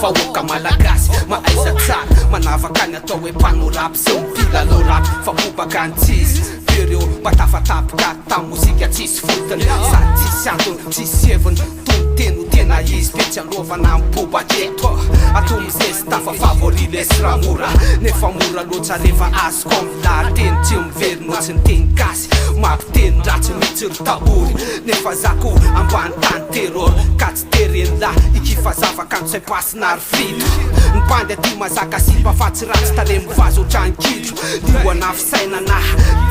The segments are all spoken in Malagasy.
Vahoaka malagasy mahaiza tsara manavaka ny atao hoe mpanao rap sy ny mpilalao rap fa bobaka ny tsisy be reo mba tafatapoka tam mozika tsisy fotony sady tsisy antony tsisy heviny tony teny ho tena izy be tsy aloavana ny bobaka eto ato mizesta fa favori lesy raha mora nefa mora loatra refa azoko am lahateny tsy miverina ohatry ny teny gasy mampiteny ratsy mitsy ry tahory nefa za ko ambany tany terror ka tsy Teren'lah iki fa zava-kanto zay pasina ary fito. Ny bandy aty mazaka sipa fa tsy ratsy tarehy mivazo ohatran'ny kitro. Liona fisainana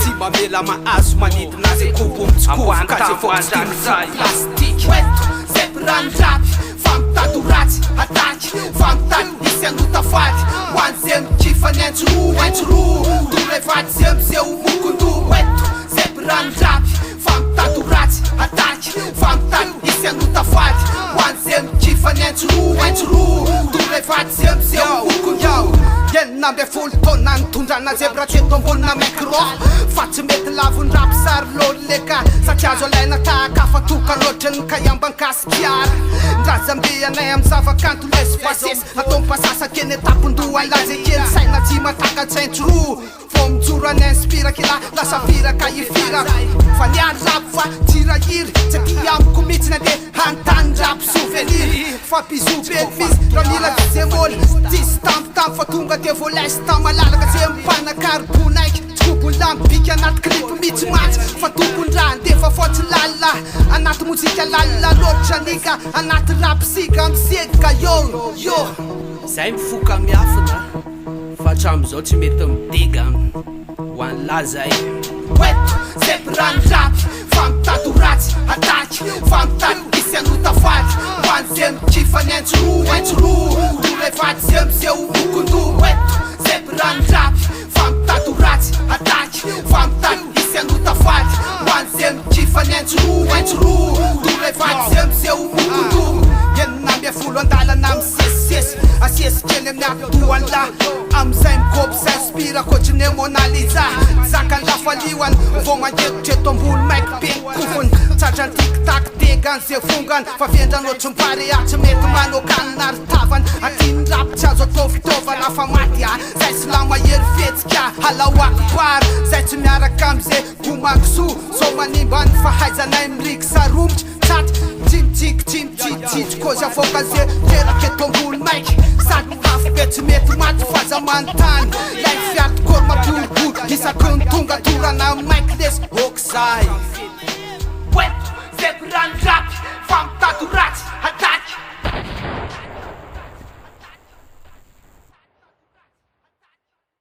tsy mamela mahazo manidina zay kobo mitsikovoka zay vao tsy tia mifoka plastique. Eto zay mpirano-drapy fa mitady ho ratsy ataky fa mitady hisy hanota fady ho an'izay mikifa ny aintsiroa aintsiroa toray vady zay miseho mokon-doha. Eto zay mpirano-drapy fa mitady ho ratsy ataky. Fa mitady hisy hanota fady Ho an'izay mikifa ny aintsiroa aintsiroa Toray vady zay miseho mokon-doha. 16 taona nitondrana zebra teto ambonina micro Fa tsy mety lavon'ny rap sary lôleka Satria azo alaina tahaka fa tokana ohatran'ny kaiamban-gasikara Ny razambe anay amin'ny zavakanto lesy Atao mpasasaka eny an-tampon-doha Laza kely saina tsy matakatra aintsiroa Vao mijoro any inspira kila lasa firaka hifira Fa ny ahy rap fa tsy rahiry Tsy aty amiko mitsy na de hanontany rap souvenir Fa bisous be misy raha mila tsy ze môly Tsisy tambitamby fa tonga de voalesta malalaka Ze mpanakary bonaiky tsy kobony lahy mibika anaty clip mitsy mantsy Fa tompony raha ndefa fao tsy lalina Anaty mozika lalina loatra nigga Anaty rap siga misega yo yo. Zay mifoka miafina. Fa hatramin'izao tsy mety midega ho an'lah zay. Eto zay mpirano rapy fa mitady ho ratsy ataky fa mitady hisy hanota fady ho an'izay mikifa ny aintsiroa aintsiroa toray vady zay miseho mokon-doha. Eto zay mpirano rapy fa mitady ho ratsy ataky fa mitady hisy hanota fady ho an'izay mikifa ny aintsiroa aintsiroa toray vady zay miseho mokon-doha. 16 andalana misesisesy asesy kely amin'ny atidohan'lah Amin'izay mikôpy s'inspire ankoatry ny Mona Lisa Zakan'ny lafalihoany vao mangetotra eto ambony mic be kofony Tratran'ny tic tac degany ze vongany Fa vendrana ohatry ny barea tsy mety manao kanina ary tavany Aty ny rap tsy azo atao fitaovana fa maty a Zay silamo mahery fihetsika Allahu Akbar Zay tsy miaraka am'ze gomakisoa Zao manimba ny fahaizanay miriksa romotra Tsaty tsy mitsiky tsy mitsitsitsy kôzy avoaka ze teraka eto ambony mic Sady mafy be tsy mety maty f'aza manontany Lay fiady kôry mampihorohoro isaky ny tonga torana mic lesy ok zay.